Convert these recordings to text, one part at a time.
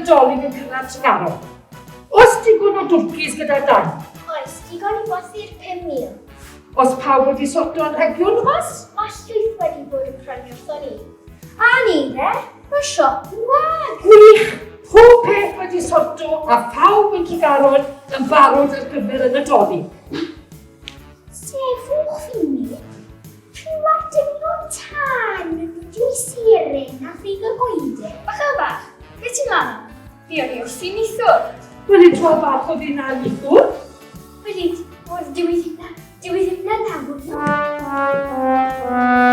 Nadolig yn cyrraedd Tregaron. Oes digon o dwrcis gyda Dan? Oes, digon i bothi'r 5,000. Os pawb wedi sorto anrhegion mas? Mae llwyth wedi bod yn prynu wrthon ni. A ni de, mae siop yn wag. Gwych! Pob peth wedi sorto a phawb yn Tregaron yn barod ar gyfer y Nadolig. Sefwch fi mi. Pryd mae'r dynion tân yn mynd i seren a ffug y goeden? Bach bach, beth ti'n lan am? Fi o'n i wrthi nithwr. Wel, i tro bach o fi na nithwr. Wel, i, oedd dyw i ddim na, dyw i ddim na nawr.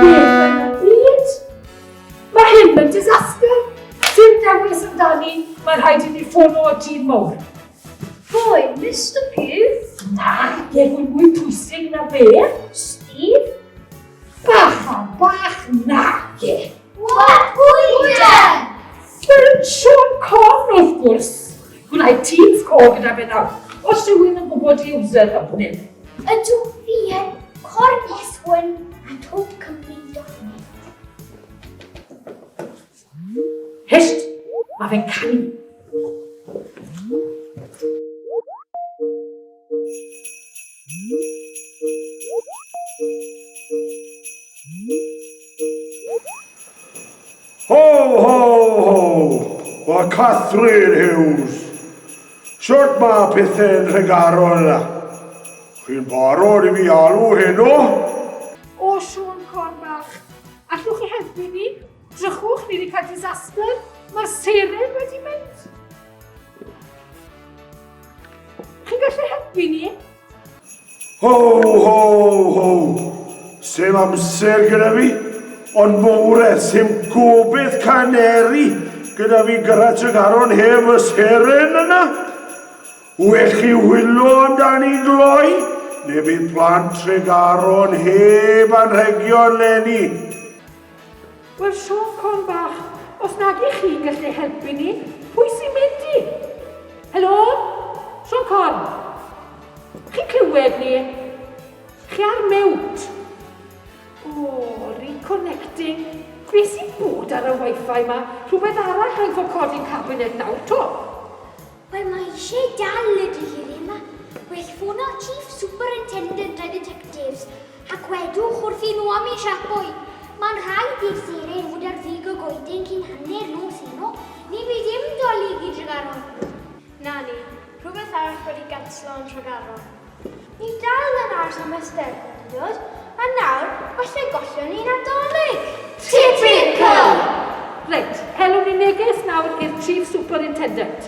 Beth yn y byd? Mae hyn yn disaster. Dim dewis amdani, mae rhaid i ni ffono y tîm mawr. Pwy, Mister Pugh? Na, ie, fwy mwy pwysig na fe. Steve? Bach a bach, na, ie. Wel, pwy de? Wel, Siôn Corn, wrth gwrs. Gwnaed Teams call gyda fe nawr. Os rhywun yn gwybod i user fel hyn. Ydw, fi yn Corn S1 at hwbcymru.net. Hysht! Mae fe'n canu. Ho, ho, ho! Mae Catherine Hughes. Shwt mae pethau'n Nhregaron yna? Chi'n barod i fi alw heno? O, Siôn Corn bach, allwch chi helpu ni? Drychwch, ni wedi cael disaster. Mae'r seren wedi mynd. Chi'n gallu helpu ni? Ho, ho, ho! Sdim amser gyda fi, ond mowredd, sdim gobeith caneri gyda fi gyrraedd Tregaron heb y seren yna. Well chi wylo amdani gloi, neu bydd plant Tregaron heb anrhegion leni. Wel, Siôn Corn bach, os nag i chi'n gallu helpu ni, pwy sy'n mynd i? Helo? Siôn Corn? Chi'n clywed ni? Chi ar mute? O, reconnecting. Be sy'n bod ar y wifi ma? Rhywbeth arall rhaid fod codi'n cabinet nawr to. Wel, mae eisiau dal y dihiryn 'ma. Well ffono Chief Superintendent y Detectives a gwedwch wrthyn nhw am ei siapau. Mae'n rhaid i'r seren fod ar fig y goeden cyn hanner nos heno, neu fydd dim Dolig i Dregaron. Na ni, rhywbeth arall wedi ganslo yn Nhregaron. Ni dal yn aros am y Steddfod i ddod, a nawr, falle gollwn ni Nadolig! Typical! Reit, helwn ni neges nawr i'r Chief Superintendent.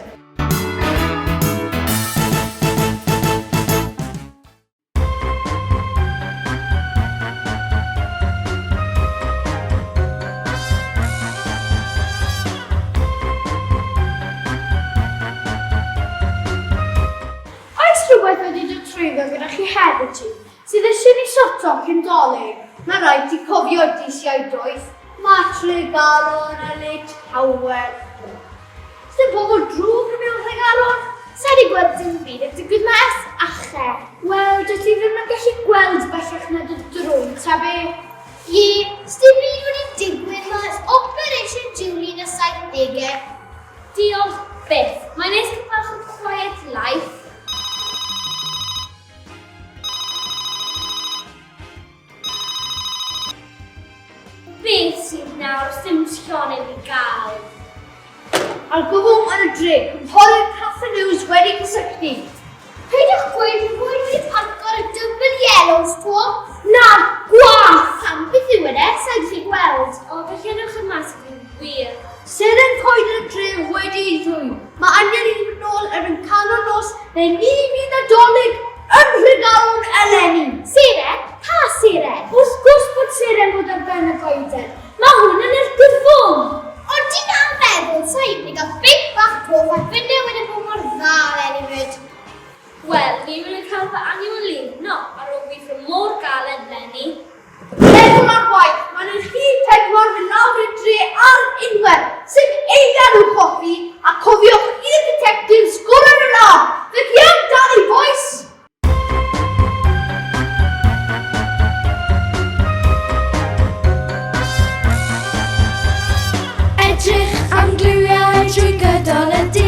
Oes rhywbeth wedi dod trwyddo gyda chi hefyd ti, sydd eisiau ni sorto cyn Dolig? Mae rhaid ti cofio disiau doeth, mae Tregaron yn le tawel. Sdim pobl drwg yn byw yn Nhregaron? Sa i 'di gweld dim byd yn digwydd 'ma ers ache. Wel, dwyt ti ddim yn gallu gweld bellach na dy drwm, ta be? Ie, sdim byd wedi digwydd 'ma ers Operation Julie yn y saithdege. Diolch byth. Mae'n neis cael bach o quiet life. Beth sydd nawr? Sdim llonydd i gael. Argyfwng yn y dre, cynghorydd Catherine Hughes wedi cysylltu. Peidiwch gweud fy mod wedi parco ar y double yellows to. Na, gwath! Pam, beth yw e de? Sa i'n gallu gweld. O, felly ewch yn mas i fi, wir. Seren coed yn y dre wedi ei ddwyn. Mae angen i ni fynd nôl erbyn canol nos neu ni fydd Nadolig yn Nhregaron eleni. Seren? Pa seren? Wrth gwrs bod seren fod ar ben y goeden. Mae hwn yn argyfwng! Odi na feddwl sa i'n mynd i gael beic bach coch a finne wedi bod mor dda eleni 'fyd. Wel, fi'n mynd i cael fy annual leave no ar ôl gweithio mor galed leni. Meddwl ar waith, mae'n i'r rhif pedwar mynd lawr i'r dre ar unwaith, sef eiliad i'w choffi, a cofiwch i'r ditectifs gorau'r y wlad, felly amdani bois! Edrych am gliwiau trwy gydol y dydd.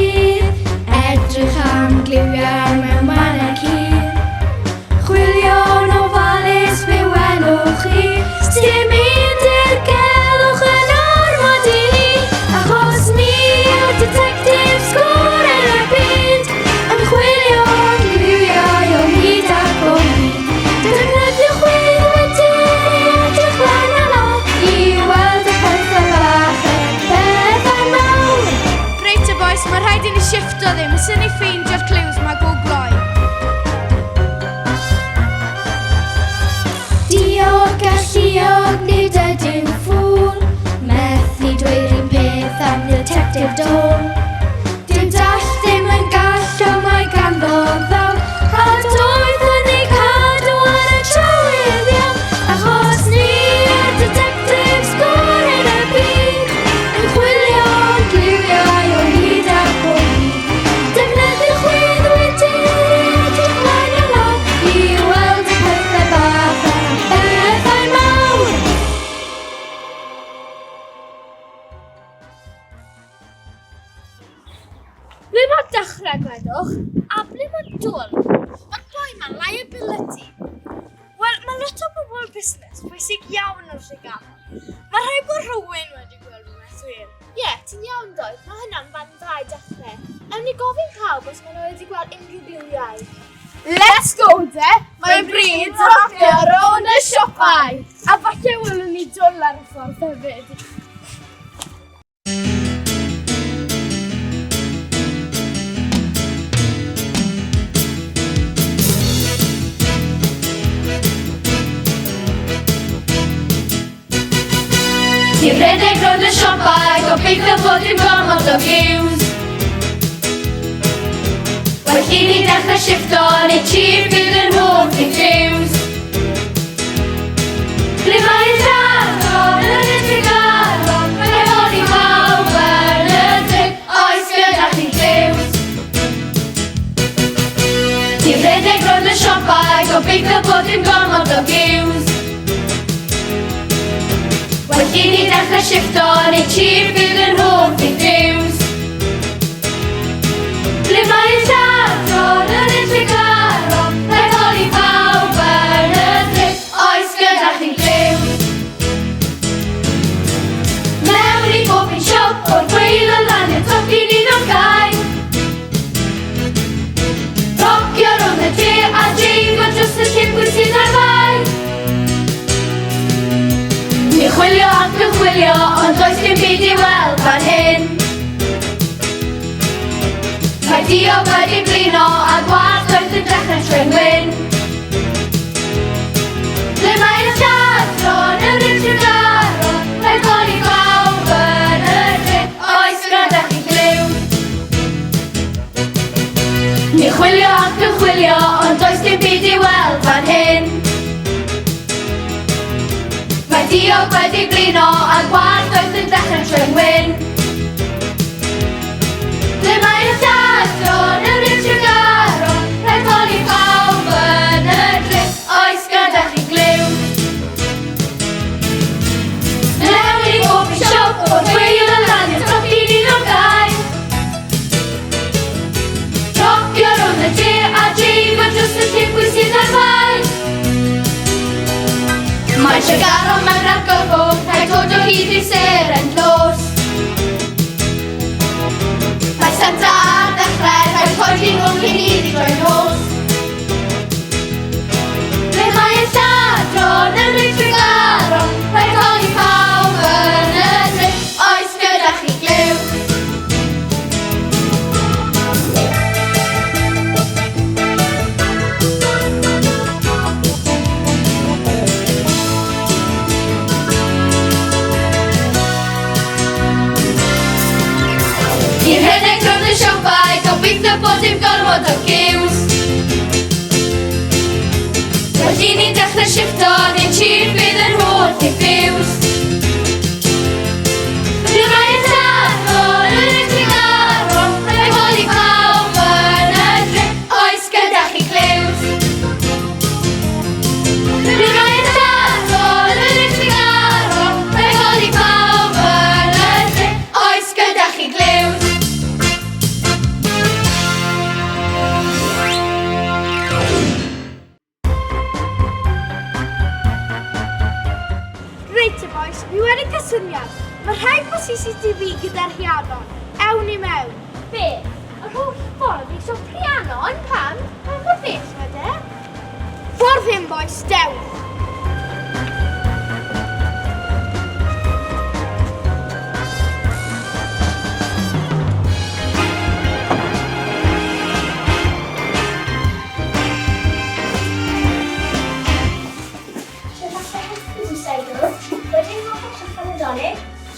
dôl. Dim dall, dim yn gall, ond mae ganddo ddawn. A doedd yn ei cadw ar y trywydd iawn, achos ni yw'r detectives gorau yn y byd, yn chwilio am gliwiau o hyd ac o hyd. Defnyddiwch chwyddwydr i edrych mlaen a lawr i weld y pethau bach a'r pethau mawr. Ble mae dechrau, gwedwch, a ble mae dwl? Mae'r boi ma'n liability. Wel, mae lot o bobl busnes pwysig iawn o'r Tregaron. Mae rhaid bod rhywun wedi gweld rhywbeth wir. Ie, yeah, ti'n iawn doedd, mae hynna'n fan dda i dechrau. Ewn ni gofyn pawb os maen nhw wedi gweld unrhyw gliwiau. Let's go de! Mae'n bryd dropio rownd y siopau! A falle welwn ni dwl ar y ffordd hefyd. Ti'n rhedeg rownd y siopau, gobeithio bod dim gormod o giws. Well i ni dechrau shifto, neu chief fydd yn hoff i ffiws. Ble mae lladron yn y Tregaron, mae holi pawb yn y dre, oes gyda chi gliws? Ti'n rhedeg rownd y siopau, gobeithio bod dim gormod o giws. Well i ni dechrau shifto, neu chief fydd yn hoff i ffiws. Ble mae lladron yn y Tregaron, mae holi pawb yn y dre, oes gyda chi gliw? Mewn i bob un siop, o'r gwaelod lan i'r top i ni ddod gau. Rocio rownd y dre a dreifo dros y lle pwy sydd ar fai. Ni'n chwilio ac yn chwilio, ond does dim byd i weld fan hyn. Mae diog wedi blino a gwallt doeth yn dechrau troi'n wyn. Ble mae'r lladron yn y Tregaron, mae bron i bawb yn y dre, oes gyda chi gliw? Ni'n chwilio ac yn chwilio, ond does dim byd i weld fan hyn. Mae diog wedi blino a gwallt doeth yn dechrau troi'n wyn. Ble mae'r lladron yn y Tregaron, rhaid holi pawb yn y dre, oes gyda chi gliw? Mewn i bob un siop, o'r gwaelod lan i'r top i ni ddod gau. Rocio rownd y dre a dreifo dros y lle pwy sydd ar fai. Mae Tregaron mewn argyfwng, rhaid dod o hyd i'r seren dlos. Mae Santa ar ddechrau, rhaid poeni nhw cyn iddi droi nos. Ble mae y lladron yn y Tregaron, rhaid holi pawb yn y dre, oes gyda chi gliw? Ni'n rhedeg rownd y siopau, gobeithio bod dim gormod o giws. Well i ni dechrau shifto, neu chief fydd yn holl i ffiws. Ble mae y lladron yn y Tregaron, rhaid holi pawb yn y dre, oes gyda chi cliws? Ble mae y lladron yn y Tregaron, rhaid holi pawb yn y dre, oes gyda chi gliws? Reit te bois, fi wedi cael syniad. Mae rhaid bod CCTV gyda'r Rhiannon. Ewn ni mewn. Be? Yr holl ffordd i siop Rhiannon? Pam? Pa mor bell mae de? Ffordd hyn bois, dewch!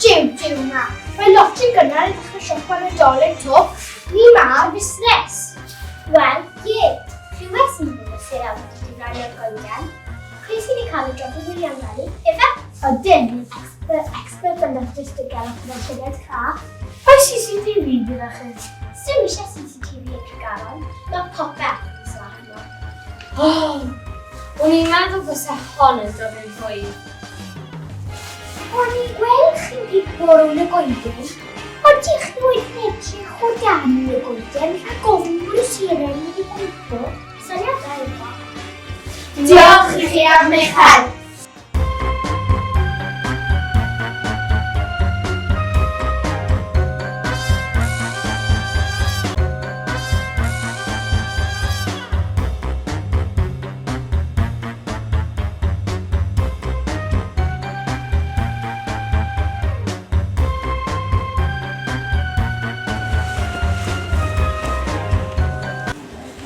Jiw, jiw na. Mae lot yn gynnar i ddechrau siopa. seren wedi diflannu o'r goeden. Pwy sydd wedi cael y job o wylio amdani? Ife? Odyn, ni'n expert, expert yn datrys dirgelwch gyda llygaid craff. Oes CCTV gyda chi? Sdim eisiau CCTV yn Tregaron. Mae popeth yn saff yma. Oh, o'n i'n meddwl byse hon yn dod yn rhwydd. O'n i'n gweld chi'n pipo rownd y goeden. Odych chi wedi edrych o dan y goeden rhag ofn bod y seren wedi cwympo? Syniad da yw hwn. Diolch i chi am eich help.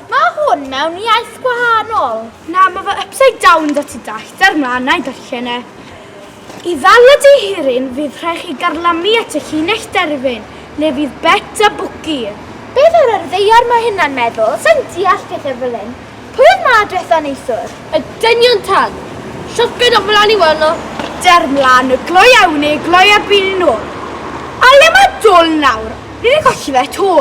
Mae hwn mewn iaith gwahanol. Na, mae fe upside down da ti dall, der mlaen, na i darllen e. I ddal y dihiryn, fydd rhaid chi garlamu at y llinell derfyn, le fydd Bet a Bwci. Beth ar yr ddaear mae hynna'n meddwl? Sai'n deall pethau fel hyn. Pwy oedd 'ma dwetha neithiwr? Y dynion tân! Shotgun off mlaen i weld nhw. Der mlaen y gloi awn e, gloi ar byd yn ôl. A le mae Dol nawr? Ni wedi colli fe 'to.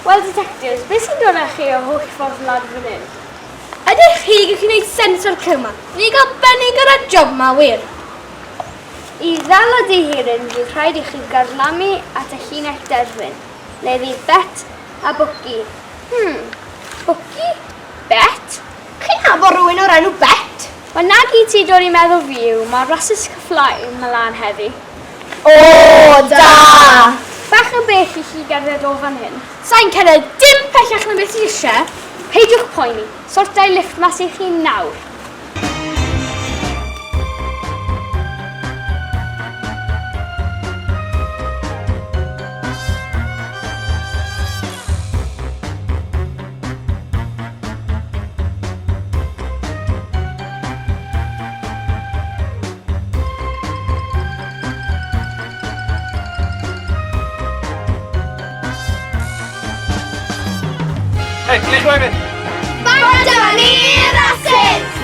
Wel, detectives, beth sy'n dod â chi o holl ffordd lan fan hyn? Ydych chi gallu gwneud sens o'r cliw 'ma? Ni gael benni gyda job 'ma, wir. I ddal y dihiryn fydd rhaid i chi garlamu at y llinell derfyn, le fydd Bet a Bwci. Hmm, Bwci? Bet? Chi'n nabod rhywun o'r enw Bet? Wel na gyd sy'n dod i meddwl fi yw mae rasys cyfflau mlaen heddi. O, da! Bach yn bell i chi gerdded o fan hyn. Sai'n cerdded dim pellach na beth ti eisiau. Peidiwch poeni, sorta i lifft mas i chi nawr. Hei, ble chi'n mynd? Bant â ni rasys!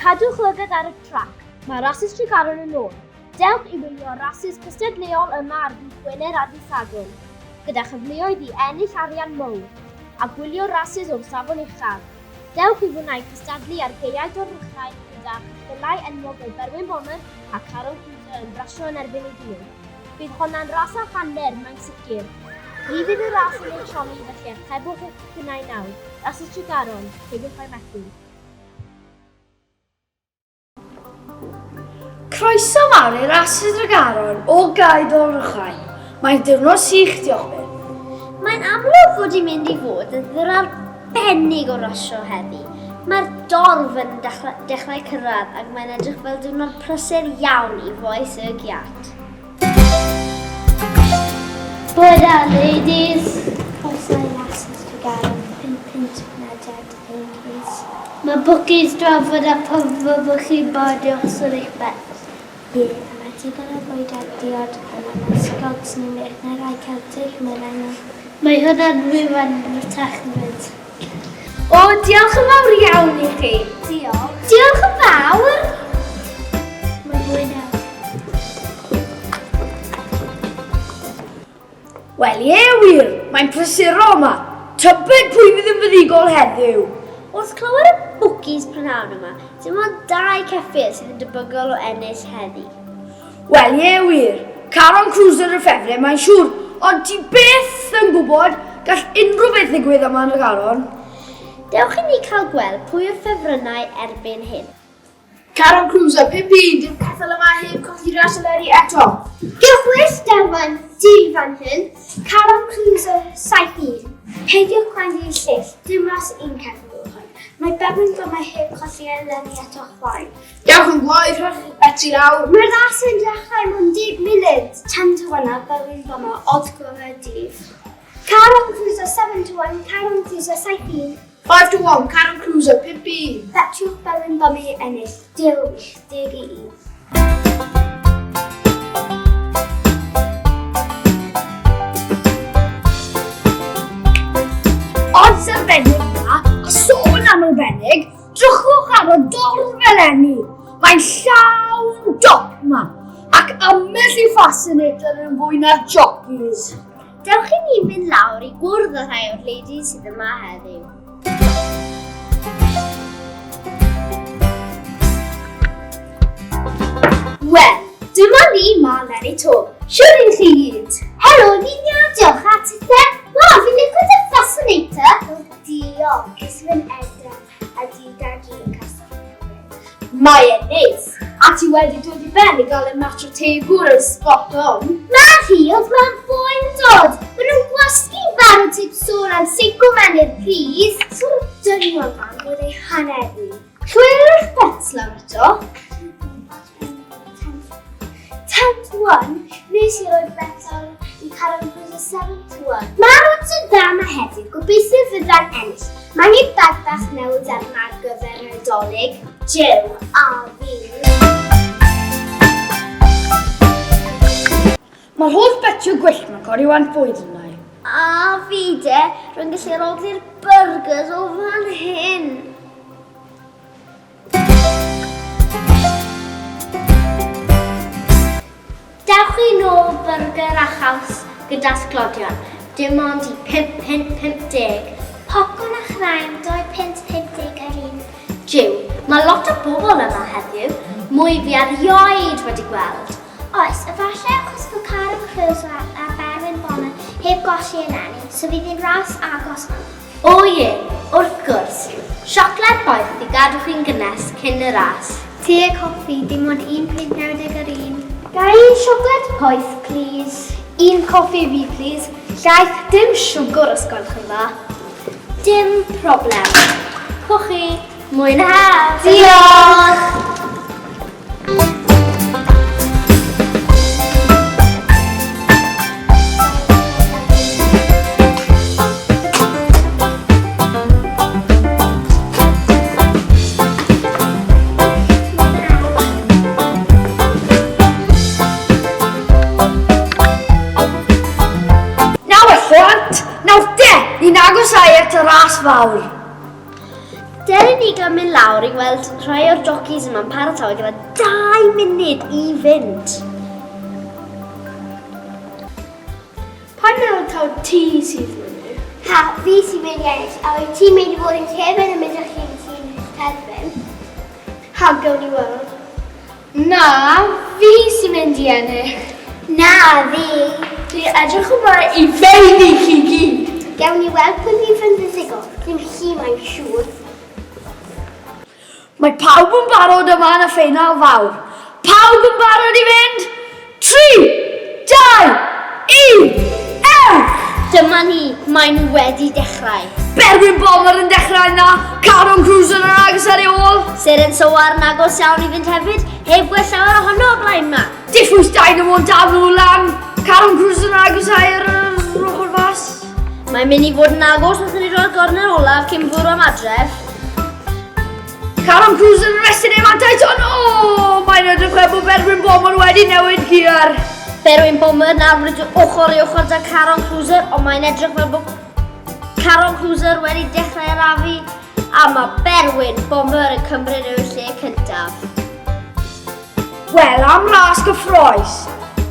Cadwch lygad ar y trac, mae rasys Tregaron yn ôl. Dewch i wylio rasys cystadleuol yma ar ddydd Gwener a dydd Sadwrn, gyda chyfleoedd i ennill arian mowr, a gwylio rasys o'r safon uchaf. Dewch i fwynhau cystadlu ar gaeau Dolrychain gyda cheffylau enwog fel Berwyn Bonner a Carol Cruiser yn rasio yn erbyn ei gilydd. Bydd honna'n ras a hanner, mae'n sicr. Ni fydd y ras yn eich siomi felly archebwch eich tocynnau nawr. Rasys Tregaron, peidiwch â'i methu. Croeso mawr i'r Asydd Tregaron o Gae Dolrychain. Mae'n diwrnod sych, diolch byth. Mae'n amlwg fod i'n mynd i fod yn ddyr arbennig o rasio heddi. Mae'r dorf yn dechrau cyrraedd ac mae'n edrych fel diwrnod prysur iawn i fois y giat. Bore da, ladies! Croeso i Asydd Tregaron, 5 punt mynediad. Mae bwcis drafod a pam fyddwch chi'n barod i osod eich bet? Ie, a mae digon o fwyd a diod yma, mae Scots neu mwy na rhai Celtic, meddai nhw. Mae hwnna'n rhywun rhatach 'fyd. O, diolch yn fawr iawn i chi. Diolch. Diolch yn fawr! Mae mwy nawr. Wel ie wir, mae'n prysuro yma. Tybed pwy fydd yn fuddugol heddiw? Wrth clywed y bwcis prynhawn yma, dim ond dau ceffyl sydd yn debygol o ennill heddi. Wel ie wir, Caron Cruiser y ffefryn mae'n siŵr, ond ti byth yn gwybod, gall unrhyw beth ddigwydd yma yn y Caron. Dewch i ni cael gweld pwy yw'r ffefrynnau erbyn hyn. Caron Cruiser, 5-1, dim ceffyl yma heb colli ras eleni eto. Gychwys Derwen, dyn fan hyn, Caron Cruiser, 7-1. Peidiwch gwrando'r lleill, dim ras un ceffyl yw hwn. Mae Berwyn Bomber heb colli eleni eto chwaith. Diolch yn gloi, rhowch eich beti lawr. Mae'r ras yn dechrau mewn 10 munud. 10 to 1 ar Berwyn Bomber, odds gorau'r dydd. Caron Cruiser 7 to 1, Caron Cruiser 7 1. 5 to 1, Caron Cruiser 5 1. Betiwch Berwyn Bomber i ennill, deal wych, 10 i 1. Odds arbennig yma, a sôn am arbennig, drychwch ar y dorf eleni. Mae'n llawn dop ma, ac ambell i fascinator yn fwy na'r jockeys. Dewch i ni fynd lawr i gwrdd â rhai o'r ladies sydd yma heddiw. Wel, dyma ni ma Lenny to. Siwr i chi gyd. Helo, ni'n iawn, diolch a tithe. Waw, fi'n licio dy fascinator. O, diolch. Ces i fy'n edrych a di dad i yn castell newydd. Mae e'n neis, a ti wedi dod i ben i gael y match o tegwr yn spot on. Mae hi, oedd mae'n boen dod. Maen nhw'n gwasgu farw tip sôn am seinco menydd, please. Sôn dynion fan bod ei hanner i. Llwyr bets lawr eto. 10 to 1, nes i roi bet ar i Caron Cruiser 7 to 1. Mae'r odds yn dda yma heddiw, gobeithio fydda'n ennill. Mae angen bag bach newydd arna ar gyfer y Nadolig, Jiw a fi. Mae'r holl betio gwyllt ma'n codi wan bwyd yna. A fi de, rwy'n gallu rogli'r burgers o fan hyn. Dewch i nôl byrgyr a chaws gyda sglodion, dim ond i 5 punt 50. Popcorn a chraen, 2 punt 50 yr un. Jiw, mae lot o bobl yma heddiw, mwy fi erioed wedi gweld. Oes, efallai achos bod Karen Crusoe a Berwyn Bonner heb golli eleni, so fydd hi'n ras agos yma. O ie, wrth gwrs. Siocled boeth i gadw chi'n gynnes cyn y ras. Te a coffi, dim ond 1.90 yr un. Ga i un siocled poeth, plîs? Un coffi i fi, plîs. Llaeth, dim siwgr os gwelwch yn dda. Dim problem. Cwch chi, mwynhau! Diolch! Nawr y plant, nawr de, ni'n agosau at y ras fawr. Dere ni gael mynd lawr i weld rhai o'r jockeys yma'n paratoi gyda 2 munud i fynd. Pa'n meddwl taw ti sydd mynd? Ha, fi sy'n mynd i ennill, a wyt ti'n mynd i fod yn cefn yn mynd â chi'n ti'n terfyn? Ha, gawn ni weld. Na, fi sy'n mynd i ennill. Na, fi. Dwi'n edrych ymlaen i feini chi gyd. Gawn ni weld pwy fydd yn fuddugol. Ddim chi, mae'n siŵr. Mae pawb yn barod yma yn y ffeinal fawr. Pawb yn barod i fynd? 3, 2, 1, ewch! Dyma ni, maen nhw wedi dechrau. Berwyn Bomber yn dechrau yna, Caron Cruiser yn agos ar ei ôl. Seren Sowar yn agos iawn i fynd hefyd, heb gweld llawer ohono o blaen ma. Diffwys Dynamo yn daflu lan, Caron Cruiser yn agos ar yr ochr fas. Mae'n mynd i fod yn agos wrth i ni droi'r gornel olaf cyn bwrw am adref. Caron Cruiser yn restyn ei mantais, ond o, mae'n edrych fel bod Berwyn Bomber wedi newid gear. Berwyn Bomber nawr wedi ochr i ochr da Caron Cruiser, ond mae'n edrych fel bod Caron Cruiser wedi dechrau arafu, a mae Berwyn Bomber yn cymryd y lle cyntaf. Wel, am ras gyffroes.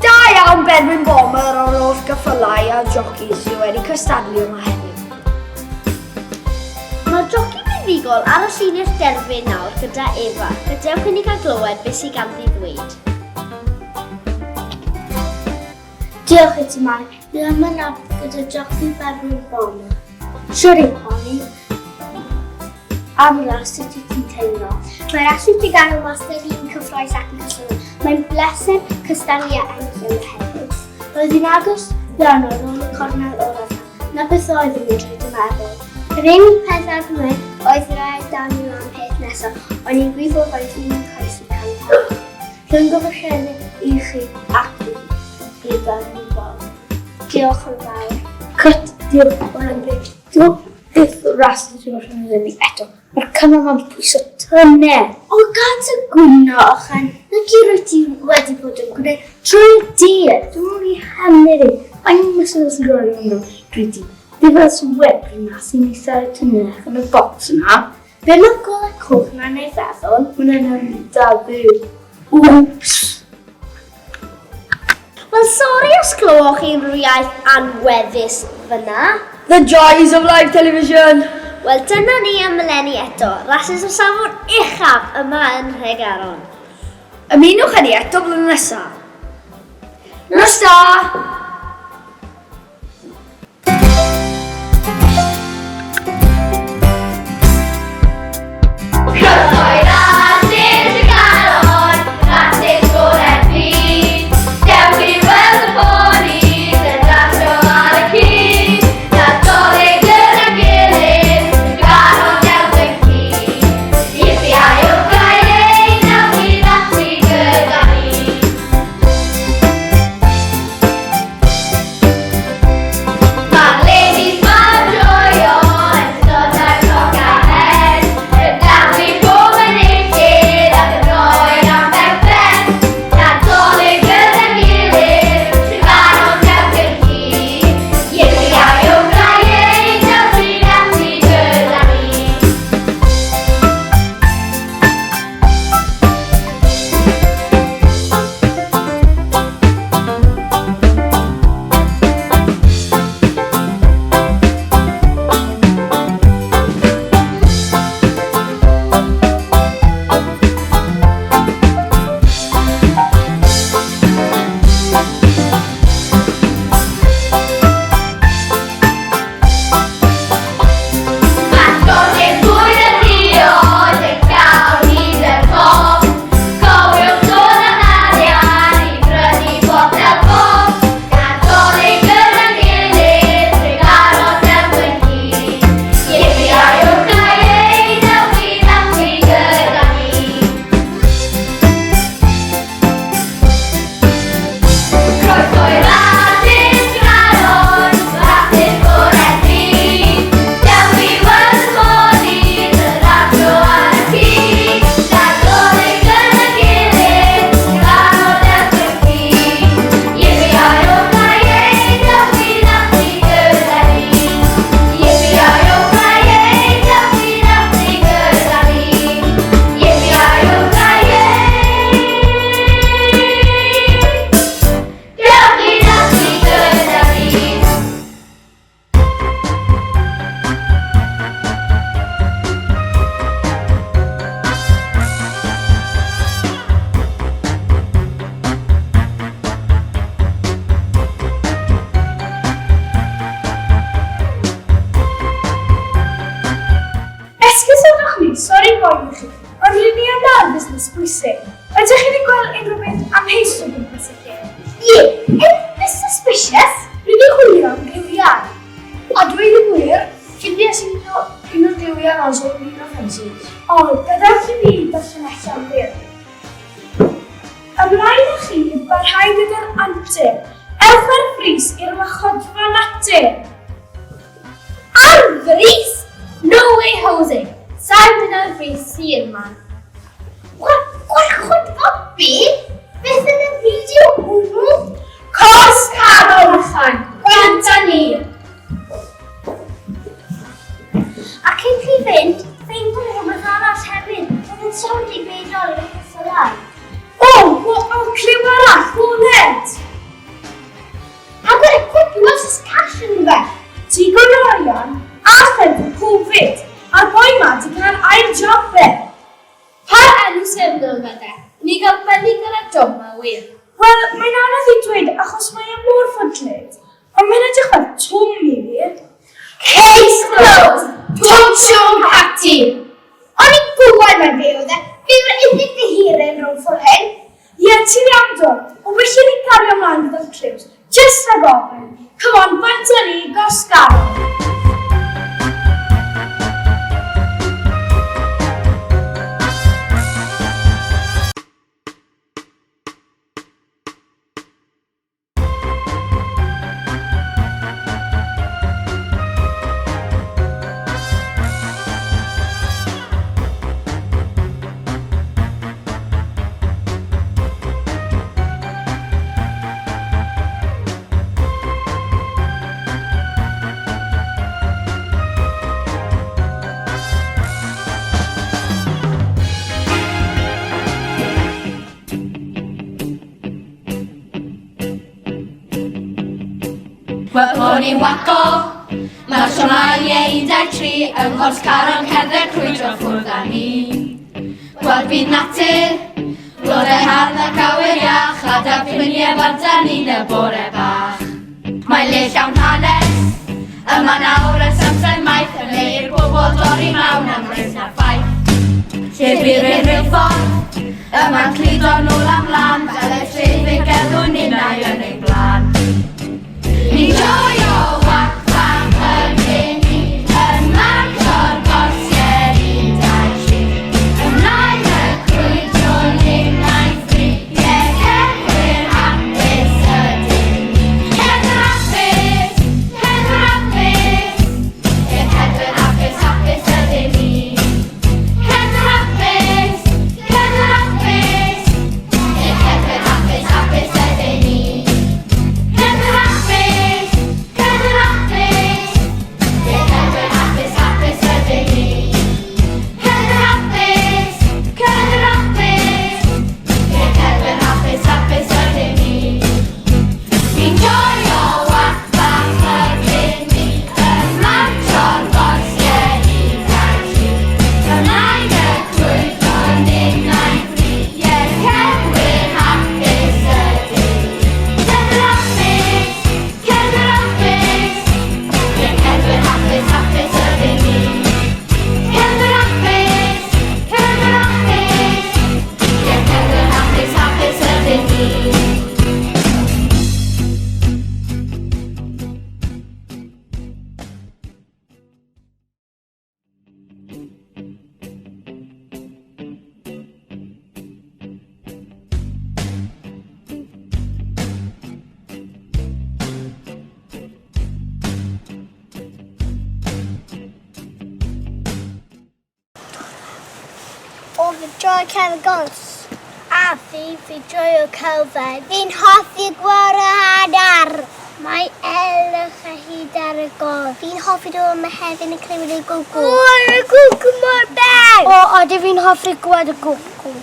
Da iawn Berwyn Bomber o'r holl gyffylau a jockeys sydd wedi cystadlu yma heddiw. Mae'r joci buddugol ar y llinell derfyn nawr gyda Efa. Gadewch i ni gael glywed beth sydd ganddi ddweud. Diolch i ti, Mari. Dwi yma nawr gyda joci Berwyn Bonner. Siwr i Connie. Am ras, sut wyt ti'n teimlo? Mae ras wyt ti gael wastad un cyffroes ac yn cystadlu. Mae'n bleser cystadlu a ennill yma heddiw. Roedd hi'n agos iawn ar ôl y cornel olaf. Na beth oedd yn mynd trwy dy meddwl? Yr unig peth ar fy oedd yr ail dan O'n i'n gwybod faint un cais i cael ei Llongyfarchiadau i chi ac i fi gyda'r bobl. Diolch yn fawr. Cut, diolch yn fawr. Diolch byth ras yn rhywbeth yn ddynnu eto. Mae'r cymal ma'n pwyso tynne. O, gad y gwyno, Ochan. Na gyd rwyt ti wedi bod yn gwneud trwy'r dydd. Dwi'n mynd i hanner i. Mae'n muscles yn growing yno drwy dydd. Fi fel sy'n webry na sy'n eitha tynach yn y box yna. Be mae'r golau coch na'n ei feddwl? Hwnna'n am da byw. Wps! Wel, sori os clywoch chi unrhyw iaith anweddus fyna. The joys of live television! Wel, dyna ni am eleni eto, rasys o safon uchaf yma yn Nhregaron. Ymunwch â ni eto blwyddyn nesaf. Nos da! Mae'r ladies ma'n joio yn ystod y cloc a hen, yn dathlu pob enillydd ac yn rhoi'r anrheg ben. Nadolig gyda'n gilydd, Tregaron dewch yn hir. Yippee-yi-oh-yi, dewch i ddathlu gyda ni. Mae sgoryn bwyd a diod yn llawn hyd y top. Cofiwch dod â'n arian i brynu botel pop. Nadolig gyda'n gilydd, Tregaron dewch yn hir. Yippee-yi-oh-yi, dewch i ddathlu gyda ni. Croeso i Rasys Tregaron, rasys gorau'r byd. Dewch i weld y ponis yn rasio ar y cyd. Nadolig gyda'n gilydd, Tregaron dewch yn hir. Yippee-yi-oh-yi, dewch i ddathlu gyda ni. Yippee-yi-oh-yi, dewch i ddathlu gyda ni. Yippee-yi-oh-yi! Dewch i ddathlu gyda ni. Esgusodwch fi, sori boeni chi, ond rŷn ni yma ar fusnes bwysig. Ydych chi wedi gweld unrhyw beth amheus o gwmpas y lle? Ie, unrhyw suspicious? Rŷn ni'n chwilio am gliwiau. A dweud y gwir, ffindiais i un o un o'r gliwiau mas o un o'r ffensys. O, gadewch i fi darllen allan wir. Ymlaen â chi i barhau gyda'r antur. Ewch ar frys i'r warchodfa natur. Ar frys? No way Jose! Sa'n mynd ar frys sir man. Gwarchodfa be? Beth yn y fideo hwnnw? Cors canol allan! Bant â ni! A cyn chi fynd, ffeindwch rhywbeth arall hefyd. Oedd yn sownd i beidol i'r ceffylau. O, o, cliw arall, wallet! A gwed cwpl os oes cash yn fe. Digon o arian a lleddfu Covid. A'r boi ma di cael ail job fe. Pa elusen ddylai fe de? Ni gael fyny gyda'r job ma wir. Wel, mae'n anodd i dweud achos mae e mor fwdlyd. Ond mae'n edrych fel twm i fi. Case closed! Twm Siôn Cati! O'n i'n gwybod mai fe oedd e. Fe yw'r unig ddihiryn rownd ffor hyn. Ie, ti'n iawn Dot, ond well i ni gario mlaen gyda'r cliws, jyst rhag ofn. Come on, bant â ni, gos garw. Wel, o'n i'n waco, marsio mlaen ie 13 yng Nghors Caron cerdded crwydro ffwrdd â ni. Gweld byd natur, blodau hardd ac awyr iach, a da ffrindiau bant â ni'n y bore bach. Mae le llawn hanes, yma nawr ers amser maith, yn le i'r bobl dorri mawn am res na ffaith. Lle bu'r unrhyw ffordd, yma'n cludo nôl am lan, fel y trên fe gerddwn ninnau yn ein blaen. Ni'n joio wac fach ydyn ni, yn marcio'r gorsier 1, 2, 3. Ymlaen y crwydro ninnau'n ffri, ie cerddwyr hapus ydyn ni. Cerddwyr hapus, cerddwyr hapus, ie cerddwyr hapus, hapus ydyn ni. Cerddwyr hapus, cerddwyr hapus, ie cerddwyr hapus, hapus ydyn ni. Cerddwyr hapus, cerddwyr hapus, ie cerddwyr hapus, hapus ydyn ni. Cerddwyr hapus, cerddwyr hapus, ie cerddwyr hapus, hapus ydyn ni. Ni'n joio wac fach ydyn ni, yn marcio'r gorsier 1, 2, 3. Ymlaen y crwydro ninnau'n ffri, ie cerddwyr hapus ydyn ni. Cerddwyr hapus, cerddwyr hapus, ie cerddwyr hapus, hapus ydyn ni. Cerddwyr hapus, cerddwyr hapus, ie cerddwyr hapus, hapus ydyn ni. O, fi joio cerdded gors. A fi, fi joio cerdded. Fi'n hoffi gweld yr adar. Mae elwch a hyd ar y gors. Fi'n hoffi dod yma hefyd yn clywed y gwcw. O, y gwcw mor bell! O, odi fi'n hoffi gweld y gwcw.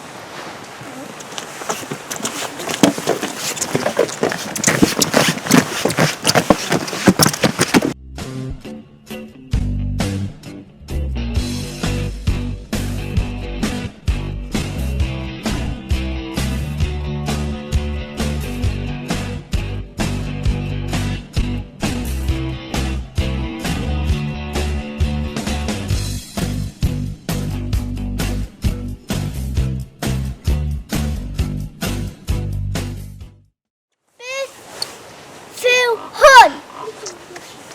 Beth yw hwn?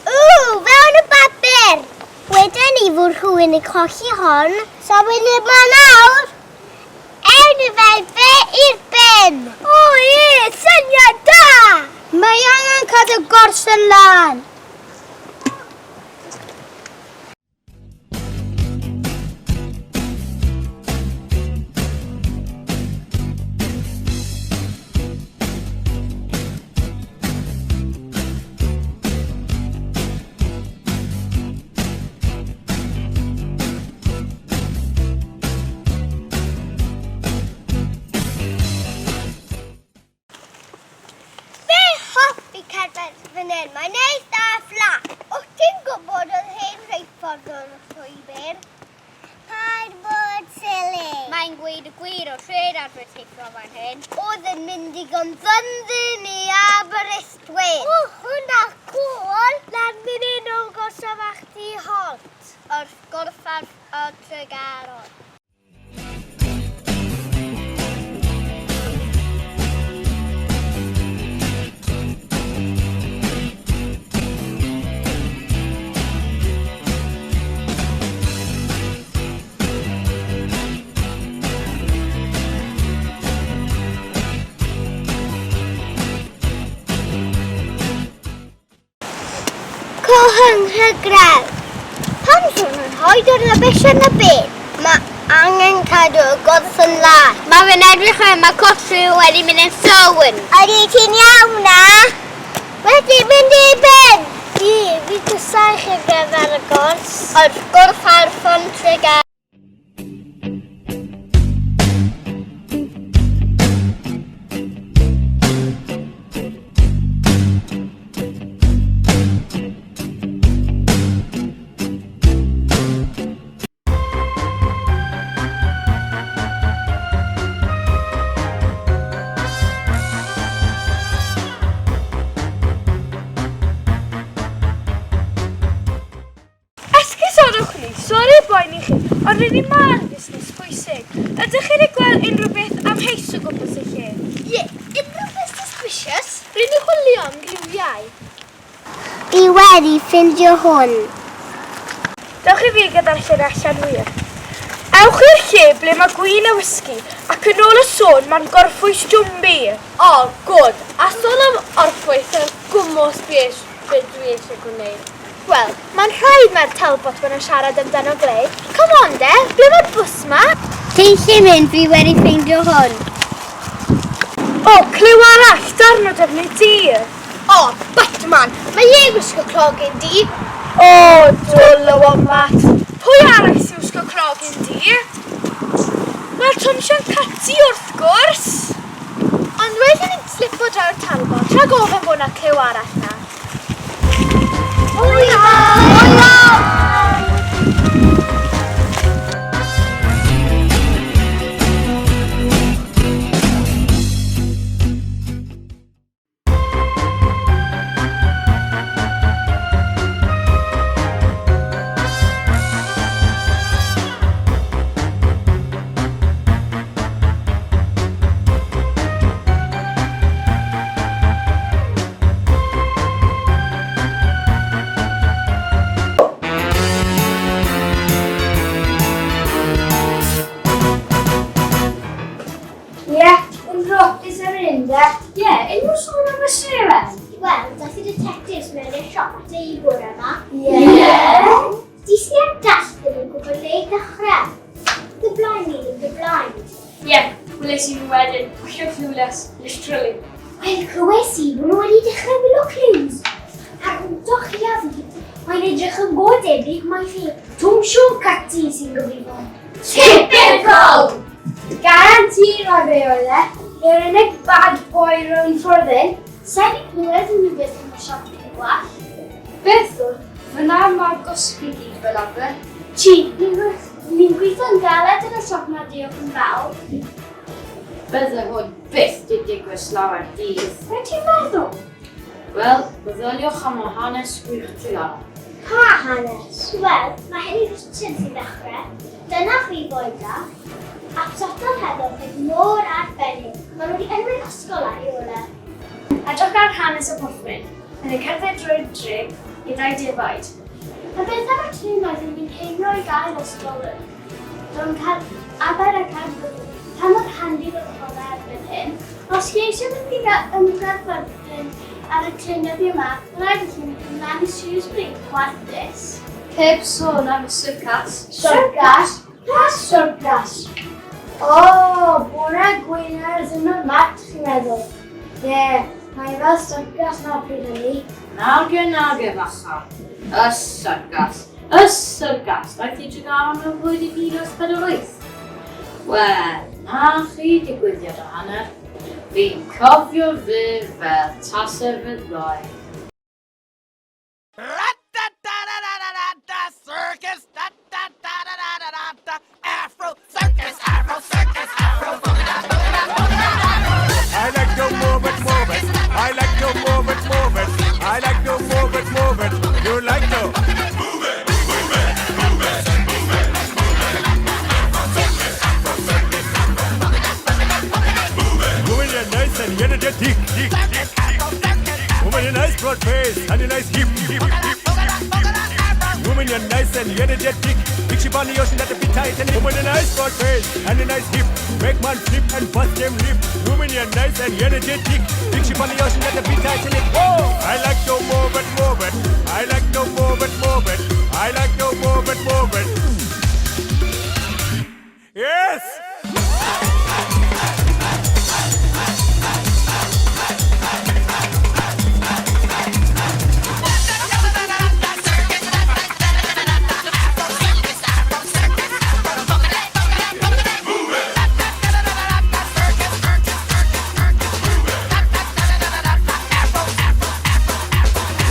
Ww, fewn y bapur! Wedyn ni fod rhywun yn colli hon, so mynd yma nawr. Ewn ni fel fe i'r bin. O ie, syniad da! Mae angen cadw gors yn lân. Fe hoffi cerdded fan hyn, mae'n eitha fflat. Wyt ti'n gwybod oedd hen rheilffordd o'r llwybr? Paid bod silly. Mae'n gweud y gwir o'r trên arfer teithio fan hyn. Oedd yn mynd i Gonfynddyn i Aberystwyth. O, hwnna cŵl! Lan fan hyn o'r gorsaf ach tu hwnt. Wrth gorffaf y Tregaron. Cohynhygrel. Pam swn nhw'n rhoi o'r rubbish yn y bin? Mae angen cadw y gwrth yn lân. Mae fe'n edrych fel mae cotryw wedi mynd yn sownd. Ydy ti'n iawn na? Wedi mynd i'r bin! Fi, fi casau chi gyfer y gors. Wrth gwrs ar ffon Tregaron. Ond rydyn ni ma ar fusnes pwysig. Ydych chi wedi gweld unrhyw beth amheus o gwmpas y lle? Ie, unrhyw beth suspicious? Rydyn ni chwilio am gliwiau. Fi wedi ffindio hwn. Dewch i fi gyda'r lle allan wir. Ewch i'r lle ble mae gwin a whisky ac yn ôl y sôn mae'n gorffwys jwmbi. O, gwd. A sôn am orffwys yn gwmws beth be dwi eisiau gwneud. Wel, mae'n rhaid mae'r Talbot ma'n yn siarad amdano Glei. Come on de, ble mae'r bws ma? Ti'n lle mynd, fi wedi ffeindio hwn. O, cliw arall, darn o defnydd dir. O, Batman! Mae e'n gwisgo clogyn du. O, dwl o wombat. Pwy arall sy'n wisgo clogyn du? Wel, Tom Sian Cati wrth gwrs. Ond well i ni slipo draw'r Talbot, rhag ofyn bod 'na cliw arall 'na. Hwyl fawr! Ie, yn rotys ar yr unde. Ie, unrhyw sôn am y seren? Wel, daeth y detectives mewn i'r siop at ei bore yma. Ie. Di sy'n ar dall ddim yn gwybod le i ddechrau. The blind leading the blind. Ie, weles i nhw wedyn, hollol clueless, literally. Wel, clywes i bod nhw wedi dechrau wylo clues. A'r wto chi a fi, mae'n edrych yn go debyg mai fi, Twm Siôn Cati, sy'n gyfrifol. Typical! Guarantee na fe oedd e. Fe'r unig bad boy rownd ffordd hyn. Sa i 'di clywed unrhyw beth am y siop cyn gwallt. Beth oedd? Fyna mae'r gosb i gyd fel arfer. Chi, ni'n gweithio'n galed yn y siop 'ma diolch yn fawr. Bydde hwn byth 'di digwydd slawer dydd. Be ti'n meddwl? Wel, meddyliwch am y hanes gwych Tregaron. Pa hanes? Wel, mae Henry Richardson sy'n ddechrau. Dyna chi foi da. A psotodd hefo peth mor arbennig. Maen nhw wedi enwi'r ysgol ar ei ôl e. Edrych ar hanes y porthmyn, yn eu cerdded drwy'r dre gyda'i defaid. A beth am y tîm oedd yn mynd heibio i gael ysgol yn rhwng car Aber a Caerfyrddin? Pa mor handi fydd honna erbyn hyn? Os chi eisiau mynd i ymgyrffyrddin ar y trên dyddiau yma, mae'n rhaid i chi mynd ymlaen i Shrewsbury, warthus. Heb sôn am y syrcas. Syrcas? Pa syrcas? O, bore Gwener ddim yn mat, chi'n meddwl. Ie, mae fel syrcas na pryd hynny. Nage, nage, fachan. Y syrcas. Y syrcas. Daeth i Tregaron mewn flwyddyn 1848. Wel, na chi digwyddiad o hanner. Fi'n cofio fe fel tase fe ddoe. Ra-da-da-da-da-da-da, circus, da-da-da-da-da-da-da, Afro circus, Afro circus, Afro I like to move it, move it. I like to move it, move it. I like to move it, move it. You like to move it, move it, move it, move it, move it. Afro circus, Afro circus, Afro move it. Woman, you're nice and energetic. Woman, you're nice broad face and a nice hip, hip, hip. Woman, you're nice and energetic. Big ship on the ocean that be tight and woman, a nice broad face and a nice hip. Make man flip and bust them lip. Woman, you're nice and energetic. Big ship on the ocean that be tight and it. Whoa! I like to move it, move it. I like to move it, move it. I like to move it, move it. Yes!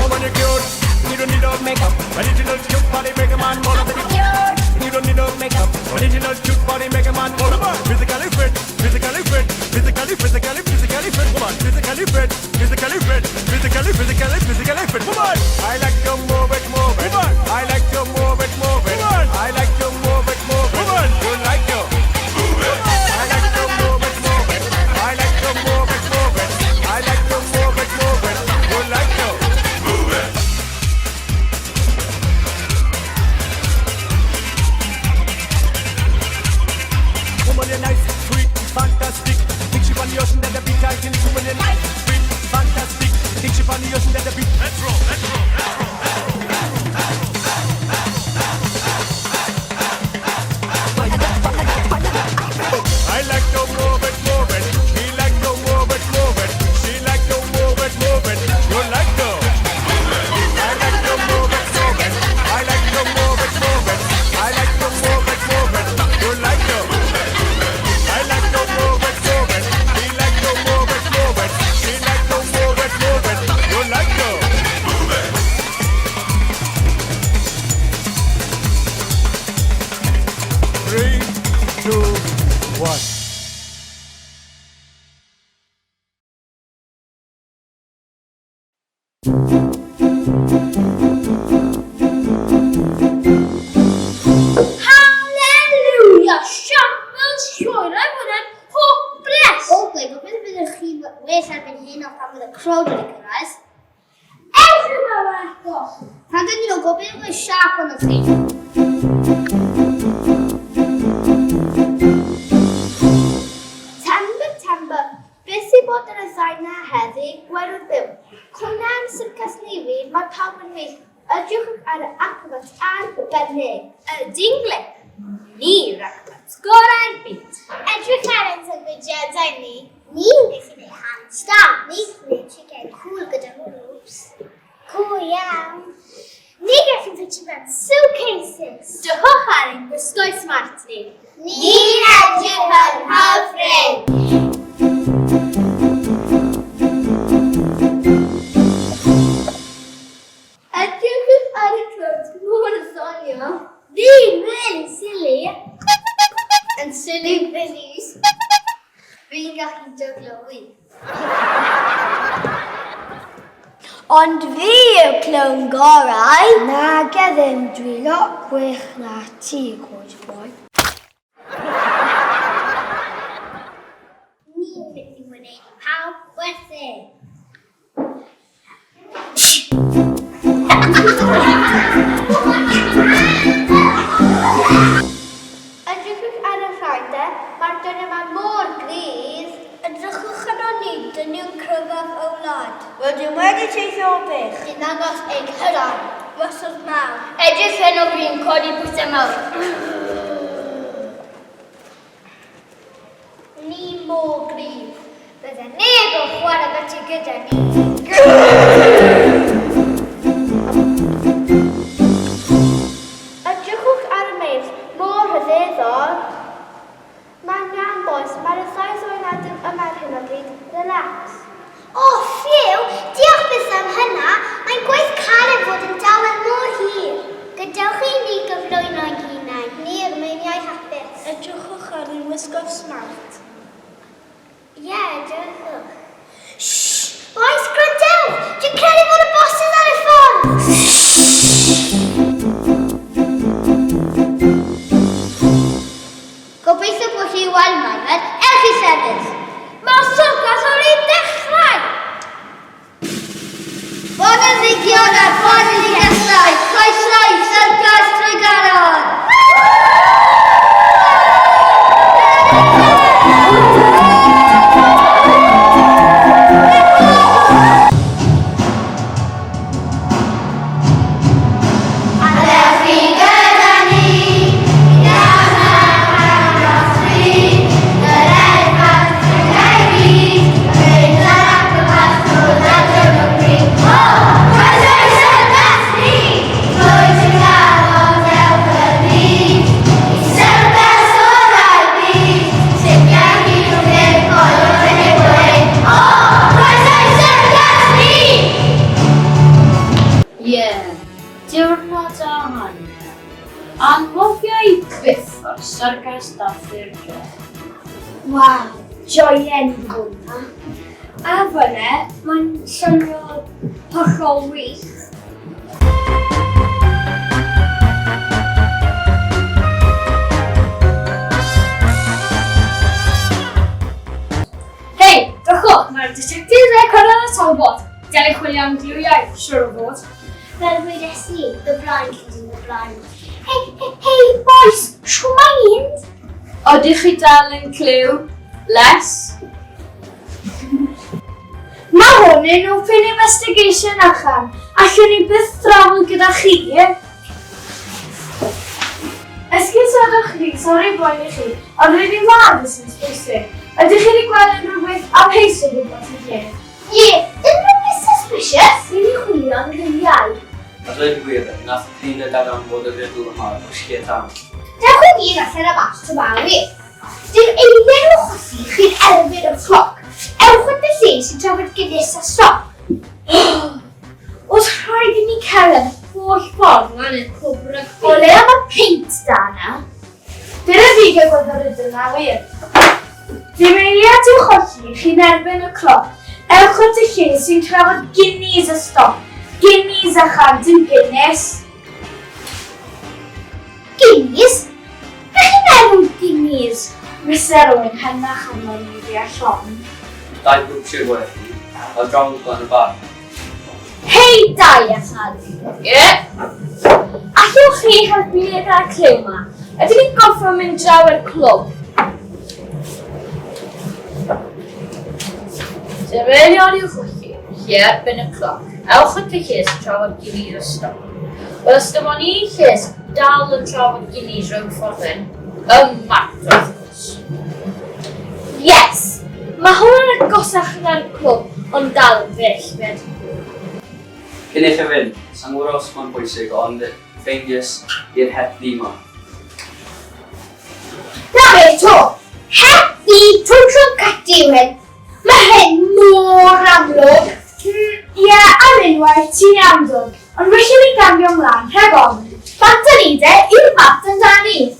Woman, you're cute. You don't need no makeup. Original cute body, make a man more than you. you nice, sweet, fantastic. Think she on the ocean that the beat I can when you nice, sweet, fantastic. Think she on the ocean that the beat. Let's roll, let's roll, let's roll, let's roll, let's roll, let's roll. I like to move it, move it. She like to move it, move it. She like to move it, move it. You like to move it. I like to move it, move it. I like to move it, move it. I like to move it, move it. You like to move it. I like to move it, move it. He like to move it, move it. She like to move it, move it. You like to move it. 3, 2, 1. Hallelujah! Siambl sioe, rhaid bod yn hopeless! O, gwe, gobeithio byddwch chi'n well erbyn hyn o pan fydd y crowd wedi cyrraedd. Ewch yma eto! Pan dyn nhw'n gobeithio bod siap ond chi. Tember, tember, beth sy'n bod ar y ddau na heddi, gwerth byw. Cwna am syrcas Navy, mae pawb yn wych. Edrychwch ar y acrobat arbennig. Y dingle, ni yw'r acrobat gorau'r byd. Edrych ar ein sefydliadau ni. Ni'n gallu gwneud handstand, ni'n gallu gwneud triciau cool gyda hoops. Cool iawn. Ni'n gallu ffitio mewn suitcases. Dychwch ar ein gwisgoedd smart ni. Ni'n edrych yn hyfryd. Edrychwch ar y clwt mor ddoniol. Fi'n really silly. Yn silly billies. Fi'n gallu jyglo wy. Ond fi yw'r clown gorau. Nage ddim, dwi lot gwell na ti, Coed Boy. Ni'n mynd i wneud i pawb chwerthin. Edrychwch ar y rhain de, mae'r dyn yma mor gryf. Edrychwch arno ni, dynion cryfaf y wlad. Rydym wedi teithio o bell. I ddangos ein cyrraedd. Muscles mawr. Edrych hyn o fi'n codi pwysau mawr. Ni mor gryf. Bydde neb yn chwarae beti gyda ni. Edrychwch ar y meirch, mor rhyfeddol. Mae'n iawn bois, mae'r ddau ddwy adyn yma ar hyn o bryd, relax. O, ffiw, diolch byth am hynna, mae'n gwaith caled fod yn dawel mor hir. Gadewch i ni gyflwyno'n hunain. Ni yw'r meiniau hapus. Edrychwch ar ein wisgoedd smart. Ie, edrychwch. Shh! Bois, gwrandewch! Dwi'n credu bod y bosses ar y ffordd! Gobeithio bod chi weld Mared, ewch i sefyll! Mae'r syrcas ar ei dechrau! Boneddigion a boneddigesau, croeso i Syrcas Tregaron! A dewch chi gyda ni i ddawns ar stryd, yr enfant yn Caerdydd, yr un acrobat dod ar diwrnod pryd. O, croeso i syrcas ni! Drwy Tregaron dewch yn byd, i syrcas orau'r byd, setiau hyd yn ddim coelwch yn ei bwyd. O, croeso i syrcas ni! Ie, diwrnod a hanner. Anghofio i byth o'r syrcas dathlu'r dre. Waw, joien hwnna. A fyne, mae'n swnio hollol wych. Hei, drychwch, mae'r ditectif e cyrraedd y Talbot. Dylai chwilio am gliwiau, siwr o fod. Fel wedes i, the blind leading the blind. Hei, hei, hei, boys, shwmae mynd? Odych chi dal yn clyw? Les? Mae hwn yn open investigation achan. Allwn ni byth drafod gyda chi. Esgusodwch chi, sori boeni chi, ond rydyn ni'n mor busnes bwysig. Ydych chi wedi gweld unrhyw beth amheus o gwmpas y lle? Ie, unrhyw beth suspicious? Fi wedi chwilio am ddyddiau. A dweud y gwir, nath y cleaner darganfod y riddle yma o lle tân. Dewch i ni allan a mas to Maui. Dim eiliad o chwythu chi'n erfyn y cloc. Ewch at y lle sy'n trafod Guinness a stoc. Os rhaid i ni cerdded y holl ffordd lan i'r clwb rygbi. O leia mae peint da na. Dyna fi gael gweld yr ydyn na wir. Dim eiliad i'w cholli, chi'n erbyn y cloc. Ewch at y lle sy'n trafod Guinness a stoc. Guinness a chan, dim Guinness. Guinness? Be chi'n meddwl Guinness? Mister Owen henach arno ni fi a Siôn. Dau grŵp Sir Werthy, a draw yn y bar. Hei Dai a Chad. Ie? Allwch chi helpu ni gyda'r cliw ma? Ydyn ni'n gorfod mynd draw i'r clwb? Dyfeirion i'w chwilio, lle erbyn y cloc. Ewch at y lle sy'n trafod gilydd y stoc. Wel, os dim ond un lle sy'n dal yn trafod gilydd rhwng ffordd hyn, y mart, wrth gwrs. Yes! Mae hwn yn agosach na'r clwb, ond dal yn bell, fed. Cyn i chi fynd, sa'n gwybod os mae'n bwysig, ond ffeindies i'r het ddu 'ma. Na fe 'to! Het ddu total cut yw hyn. Mae hyn mor amlwg. Ie, ar unwaith, ti'n iawn, Dwg. Ond well i ni gario mlaen, rhag ofn. Bant â ni de, i'r mart amdani!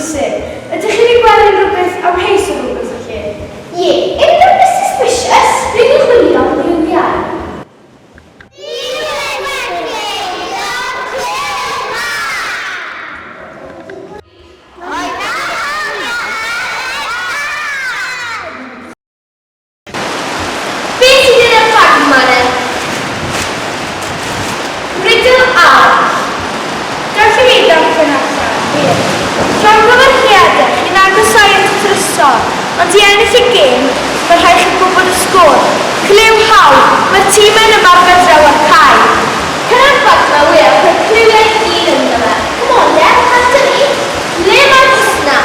prysur. Ydych chi wedi gweld unrhyw beth amheus o gwmpas y lle? Ie, unrhyw beth suspicious? Rwy'n yn chwilio am gliwiau. Beth sydd yn y bag yma de? Riddle arall. Dewch i fi ddarllen allan. Wir. Llongyfarchiadau, chi'n agosáu at y trysor, ond i ennill y gêm, mae rhaid chi gwybod y sgôr. Clyw hawdd, mae'r tîmau'n ymarfer draw ar cae. Cynnau'r bag 'ma wir, rhoi'r cliwiau i gyd ynddo fe. Come on then, ata ni. Le mae'r bws 'na?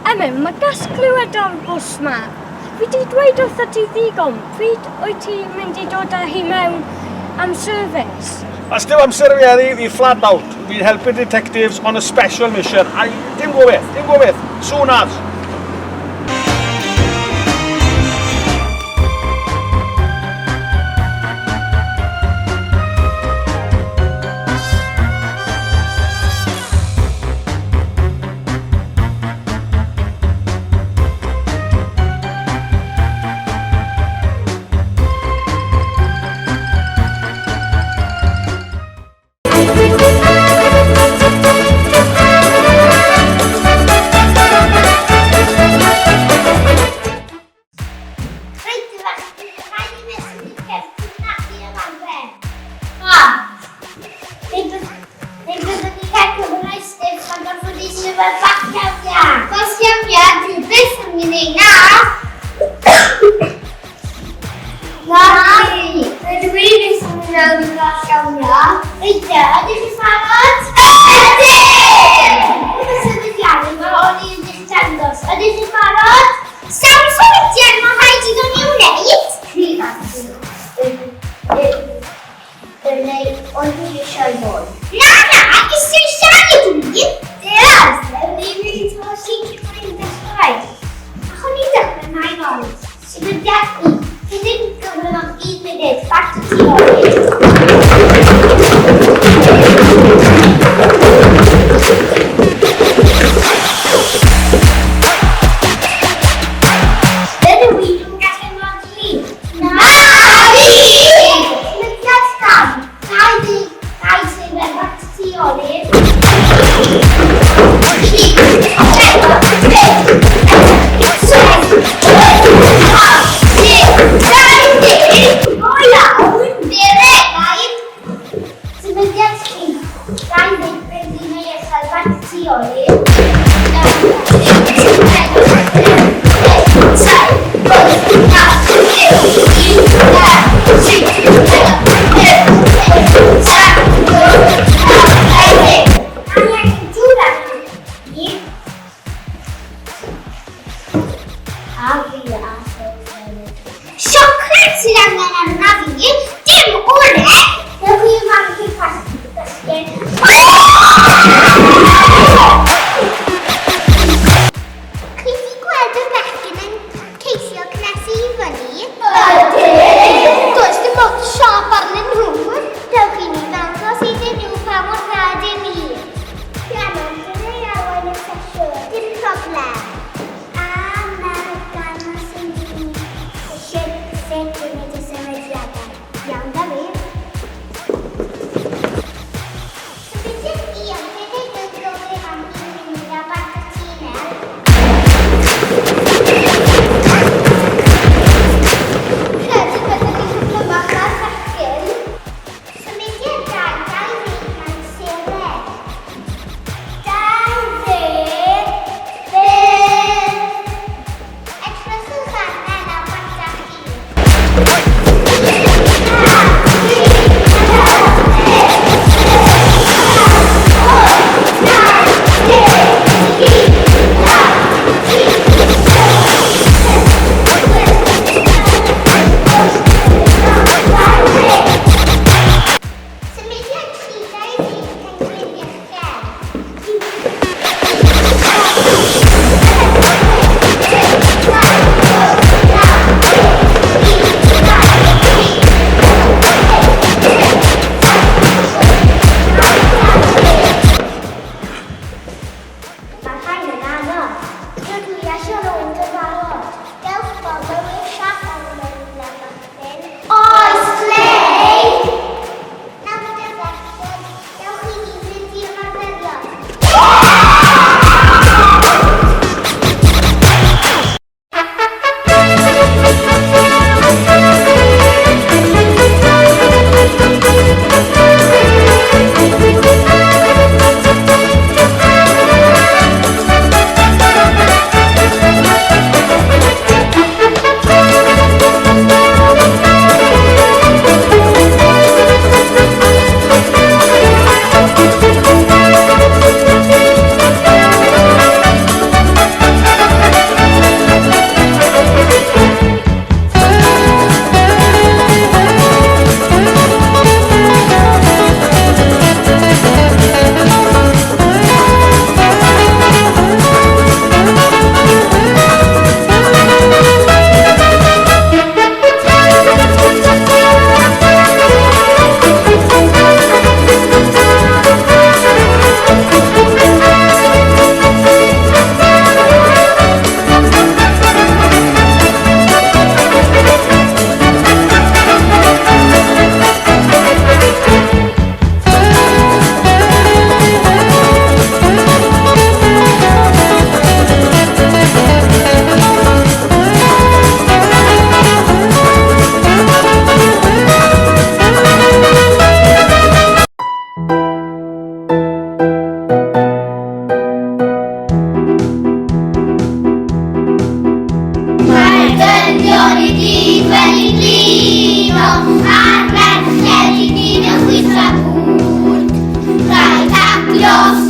Emyn, mae gas clywed ar y bws ma. Fi di dweud wrtho ti ddigon, pryd wyt ti'n mynd i dod â hi mewn am service? A sdim amser i fi heddi, fi flat out. Fi'n helpu detectives on a special mission. A dim gobeith, dim gobeith. Soon as. Reit, fachgen, rhaid i fi symud cefn nac i ymarfer. Ha! Neu byddwn ni'n cael cyfrwng stiff a gorfod i symud bach iawn ia. Bach iawn ia, dwi byth yn mynd i na. Na, rydw i byth yn mynd mewn i bach iawn ia. Reit te, ydych chi'n barod? Ydyn! Wrth y symudiadau mae o'n i'n eich dangos. Ydych chi'n barod? Sawl symudiad mae rhaid iddyn ni wneud? 3, 2, 1. Neu o'n i eisiau mwy? Na, na, eisiau siarad i mi! Deall, o'n i'n mynd i trosi cyn i'n dechrau. Ac o'n i'n dechrau nain oed. Symudiad un. Fi ddim gyflym am un munud. Back to ti, Ollie. Dydw i ddim yn gallu nodli. Na fi! Symudiad dau. 22 sefyll. Back to ti, Ollie. 3, 4, 5, 6, 7, 8, 9, 10. O iawn!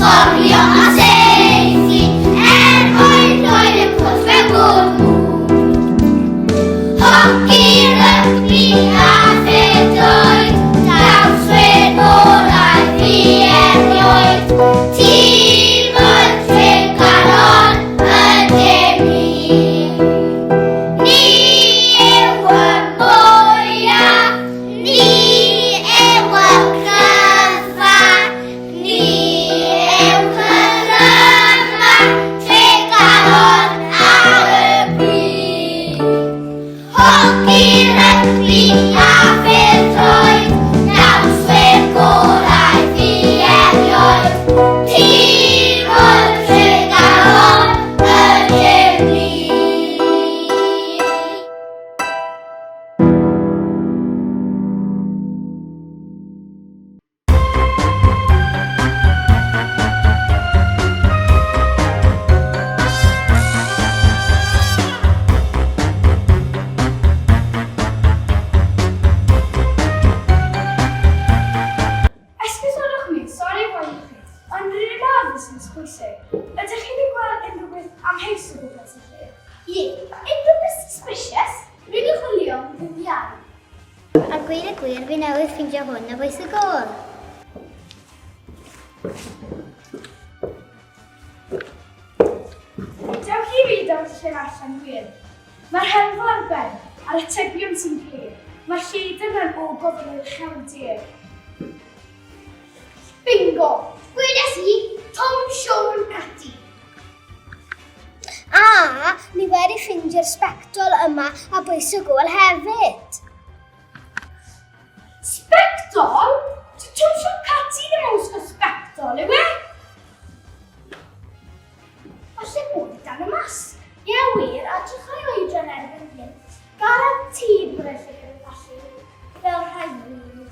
Sgorio a saethu er mwyn rhoi'r pwll mewn gwrw. Hoci, rygbi a phêl-droed, dawnswyr gorau fi erioed. Tîm y Tregaron ydym ni. Ni yw y mwyaf, ni yw y cryfa, ni yw cyryma, Tregaron ar y brig. Hoci, rygbi a phêl-droed, dawnswyr gorau fi erioed. Tîm y Tregaron ydym ni. Esgusodwch mi, sori i boeni chi, ond rydyn ni'n meddwl busnes pwysig. Ydych chi wedi gweld unrhyw beth amheus o gwmpas y lle? Ie, unrhyw beth suspicious? Rwy'n ei chwilio am ddydd Iau. A gweud y gwir, fi newydd ffindio hwn a bwys y gôl. Dewch i fi dawns lle allan gwir. Mae'r helfa ar ben, a'r atebion sy'n glir. Mae'r lleidr mewn ogof yn yr ucheldir. Bingo! Gwedes i, Tom Siôn Cati. A, ni wedi ffeindio'r sbectol yma a bwys y gôl hefyd. Sbectol? Dyw Tom Siôn Cati ddim yn wisgo sbectol, yw e? Falle bod e dan y masg. Ie wir, a drych ar ei oedran erbyn hyn, garantîd bod e'n llygad yn pallu, fel rhai nhw.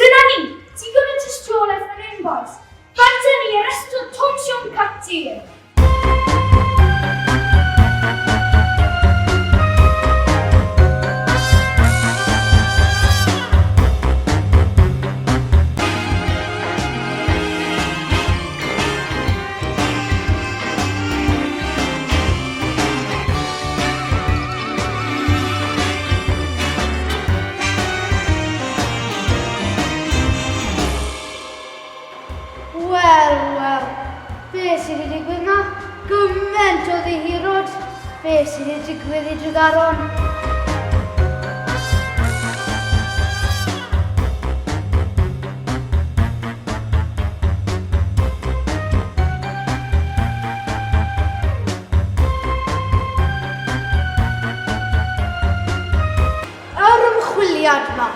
Dyna ni! Digon o tystiolaeth fan hyn, bois. Bant â ni, arestio Tom Siôn Cati! Wel, wel, be sydd wedi digwydd ma? Gymaint o ddihirod! Be sydd wedi digwydd i Dregaron? Yr ymchwiliad 'ma.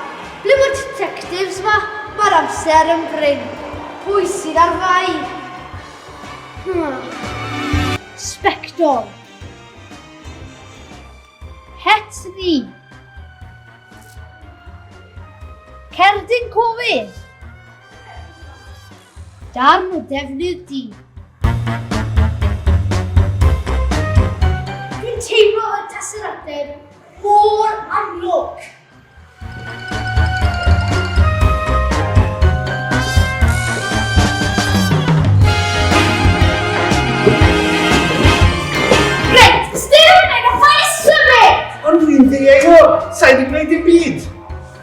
Ble mae'r detectives 'ma? Mae'r amser yn brin. Pwy sydd ar fai? Hmm. Sbectol. Het ddu. Cerdyn Covid. Darn o defnydd du. Dwi'n teimlo y tasai'r ateb mor amlwg. Reit, styr yn ei rhaid symud! Ond dwi'n ddieuog, sa'i wedi gwneud dim byd.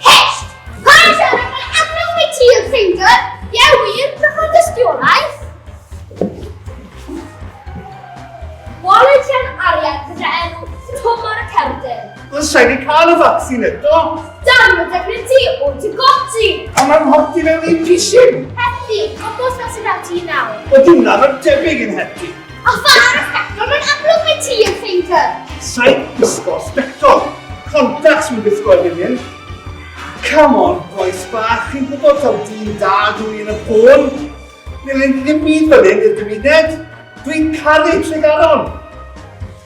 Hest! Paid siarad fel amlwg mai ti yw'r ffeindwr! Ie wir, drych ar dystiolaeth! Waled Sian Arian gyda enw Twm ar y cerdyn. Wel, sa'i wedi cael y vaccine eto. Dan o defnydd ti o dy goti! A mae'n mhot i mewn un pisyn. Hetty, gwybod fel sy'n rhaid ti nawr. O, di hwnna, mae'n debyg yn Hetty. A pha ar y sbectol, mae'n amlwg mai ti yw'r ffeindwr! Sa'n gwisgo sbectol. Contacts mae'n gwisgo erbyn hyn. Come on, bois bach, chi'n gwybod taw dyn da dw i yn y ffôn. Neu le ddim byd fel hyn i'r gymuned. Dwi'n caru Tregaron.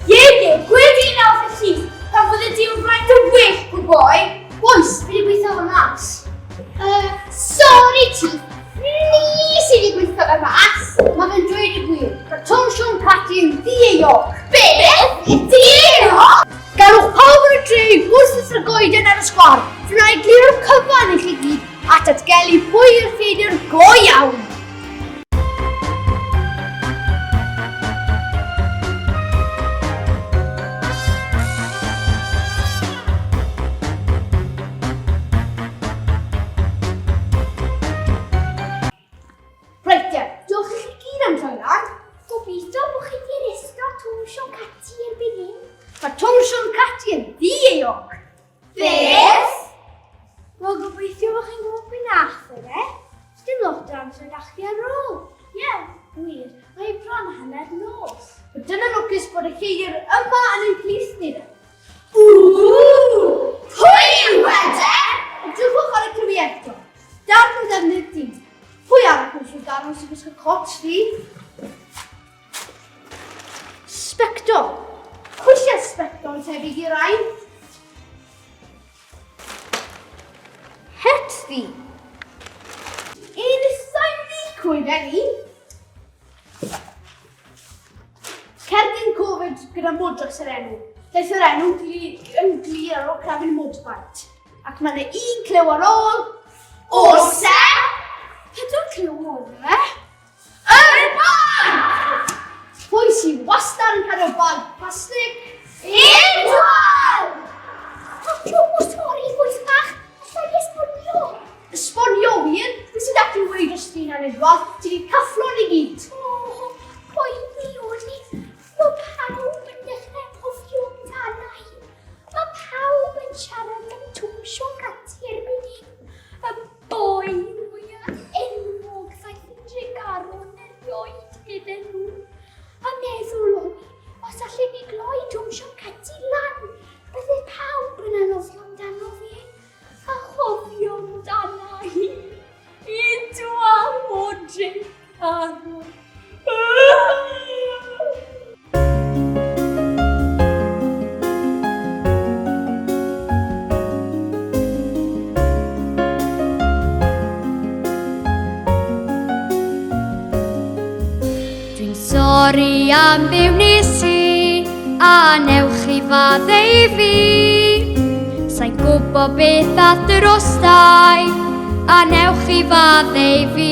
Ie, ie, gwed i nawr fy llys, pan fydde di o flaen dy well, good boy. Bois, fi wedi gweithio fy mas. Uh, sorry, Chief. Ni sydd wedi gweithio fe mas. Mae fe'n dweud y gwir. Mae Tom Siôn Cati yn ddieuog. Beth? Dieuog? Galwch pawb yn y dre i gwrs y goeden ar y sgwâr. Fe wna i glirio'r cyfan i chi gyd a datgelu pwy yw'r lleidr go iawn. amser gallu ar ôl. Ie, wir, mae bron hanner nos. Dyna lwcus bod y lleidr yma yn ein plith ni. Ww! Pwy yw e de? Edrychwch ar y cyfi eto. Darn o ddefnydd dyn. Pwy arall yn Tregaron sy'n gwisgo cot du? Sbectol. Pwy sy'n sbectol tebyg i rai? Het ddu. Un sain coeden i. Cerdyn Covid gyda modrys yr enw. Daeth yr enw yn glir ar ôl crafu'n motorbike. Ac mae yna un clyw ar ôl. Oes e? Pedwar clyw oedd e. Yr bag! Pwy sy'n wastad yn cadw bag plastig? Idwal! O, sori, bwys bach. Alla i esbonio. Esbonio wir? Beth sy'n dati weud dros ti na'n Idwal? Ti wedi cyffro ni gyd. O, poeni o'n i. Mae pawb yn dechrau cofio amdana i. Mae pawb yn siarad am Twm Siôn Cati erbyn hyn. Y boi mwyaf enwog ddaeth yn Tregaron erioed, medden nhw. A meddwl o'n i, os allen ni gloi Twm Siôn Cati lan, bydde pawb yn anghofio amdano fe. A chofio amdana i. Idwal o Dregaron. Dwi'n sori am be wnes i, a newch chi faddau fi. Sa'n gwybod beth ath drostai, a newch chi faddau fi.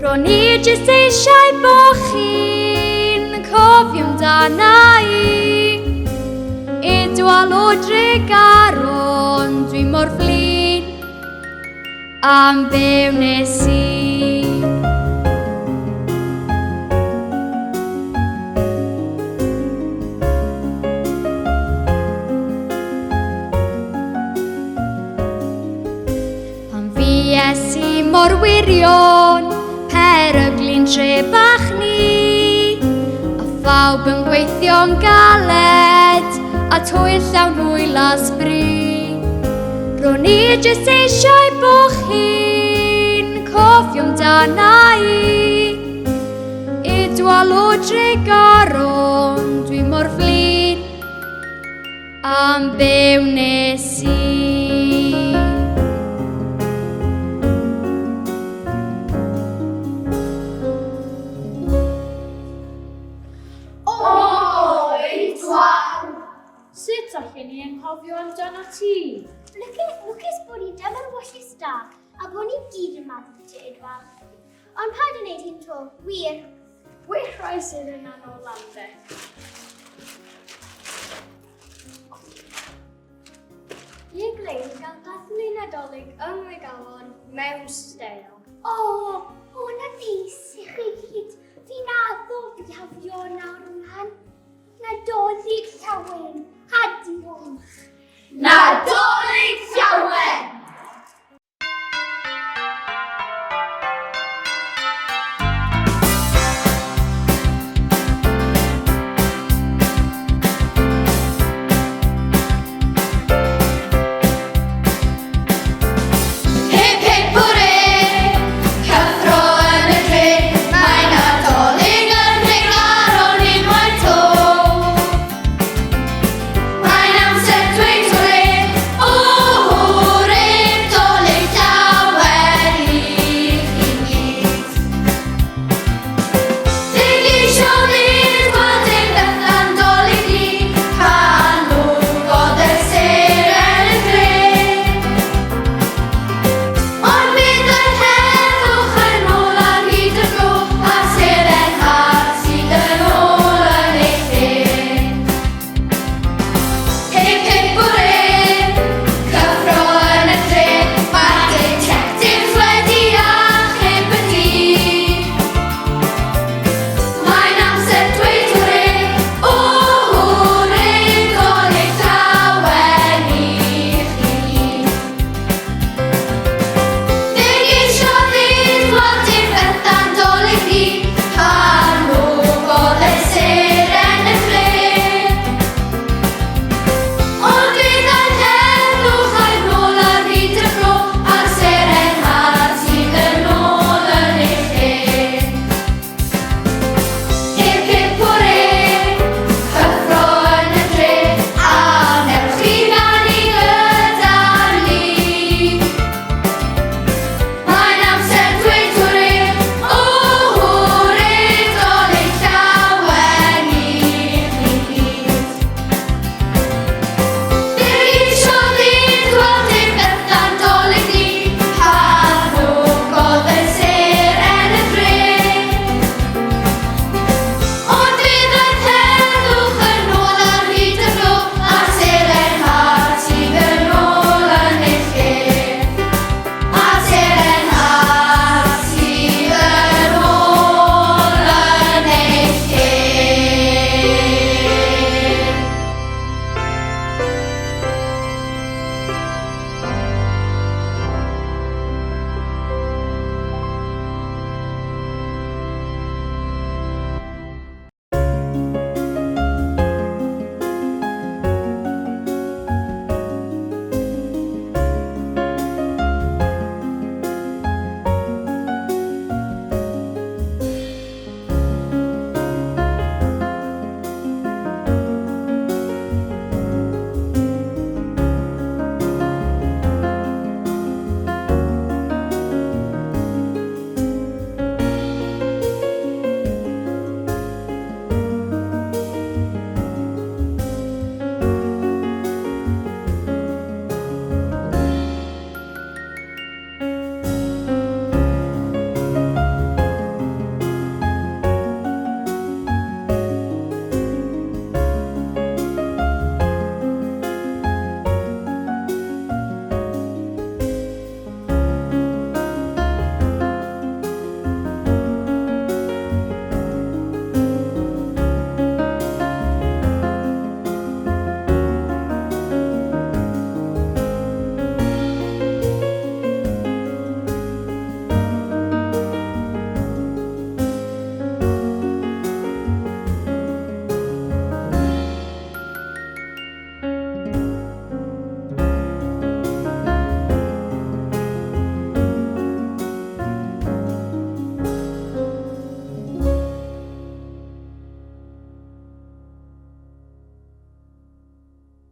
Ro'n i jyst eisiau bo chi'n cofio amdana i. Idwal o Dregaron, dwi mor flin am be wnes i. Pan fues i mor wirion, peryglu'n tre bach ni, a phawb yn gweithio'n galed, a twyll llawn hwyl a sbri. Ro'n i jyst eisiau bo chi'n cofio amdana i. Idwal o Dregaron, dwi mor flin am be wnes i. Oedwan! Sut allen ni anghofio amdano ti? Lwcus, lwcus bod ni dyma'r wallus da a bod ni gyd yn meddwl ti, Idwal. Ond paid â wneud hyn 'to, wir. Well rhai sydd yn anodd Lambeth. I Glyn gael dathlu Nadolig yng Ngregalon mewn steil. O, o na neis i chi gyd. Fi'n addo bihafio nawr ymlaen. Nadolig llawen, a diolch. Nadolig llawen!